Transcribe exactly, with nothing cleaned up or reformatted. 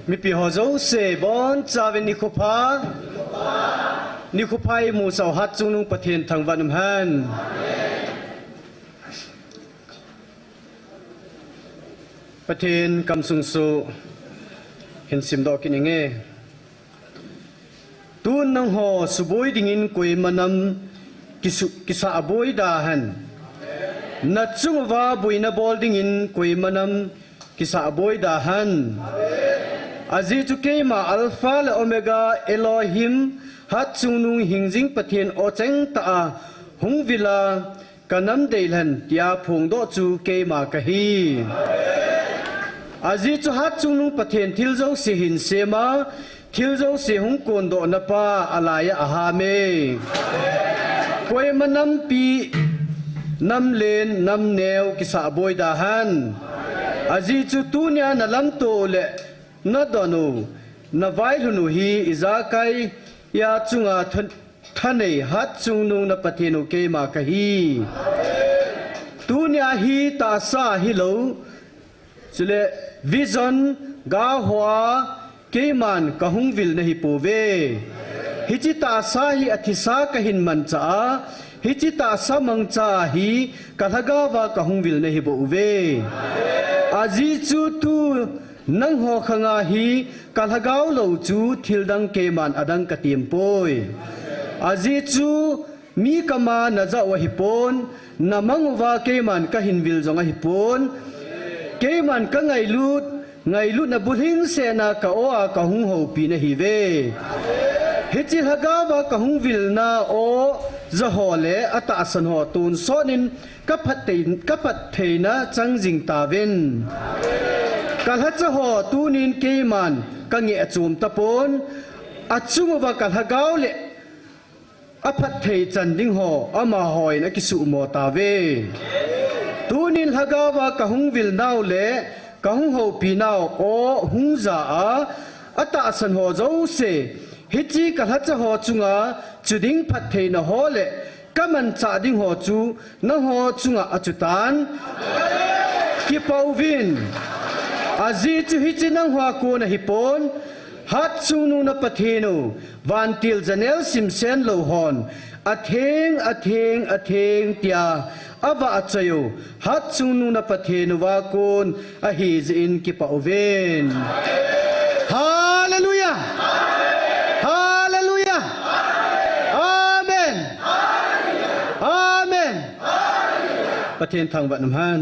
Mipi ho jouse, bonchauvin nikho pha. Nikho pha imusah u Hatchungnung Pathen thangvah in umhen. Pathen kamsung soh hin simdoh kit inge. Tun nangho suboi dingin koima nam kisu-, kisahboi da hen. Nachung uva boina bol dingin koima nam kisahboi da hen. Ajeh chu keima Alpha le Omega, Elohim, Hatchungnung hingjing Pathen aw chengtah a hung vil a, kanam deilhen tia phongdoh chu keima kahi. Ajeh chu Hatchungnung Pathen thil jouse hin sem a, thil jouse hung kondohna pa alai a aham e. Koima nampi, namlen, namneo kisahboi da hen. Ajeh chu tunia nalamto le nadon u, navailhun u hi ijakai a chunga than-, thanei Hatchungnung na Pathen u keima kahi. Tunia hi tahsa hilou, chule vision ga hoa keiman kahung vil nahipouve. Hiche tahsa hi athisa kahin manchah a, hiche tahsa mangcha hi kalhagao va kahung vil nahibouve. Ajeh chu tu nangho khanga hi kalhagao lou chu thildang keiman adang katempoi. Ajeh chu mi kama najah u ahipon, namang uva keiman kahin vil jong ahipon. Keiman kangailut, ngailutna bulhingsetna ka aw a kahung houpi nahiuve. Hiche lhagao va kahung vilna aw jaho le atahsan ho tonsot in kaphatthei-, kaphattheina changjing tauvin. Kalhacha ho tunin keiman kangeh chom tapon, achung uva kalhagao le aphatthei chan ding ho, amaho in akisuhmo tauve. Tunin lhagao va kahung vilnau le kahung houpinau aw hung ja a, atahsan ho jouse, hiche kalhacha ho chunga chuding phattheina ho le kamanchah ding ho chu nangho chunga achutan. Kipah uvin. Ajeh chu hiche nangho a kon ahipon, Hatchungnung na Pathen u, vantil janel simsen lou hon, atheng, atheng, atheng tia avahchoi u Hatchungnung na Pathen uva kon ahijeh in kipah uvin. Hallelujah! Hallelujah! Amen! Amen! Pathen thangvah in umhen.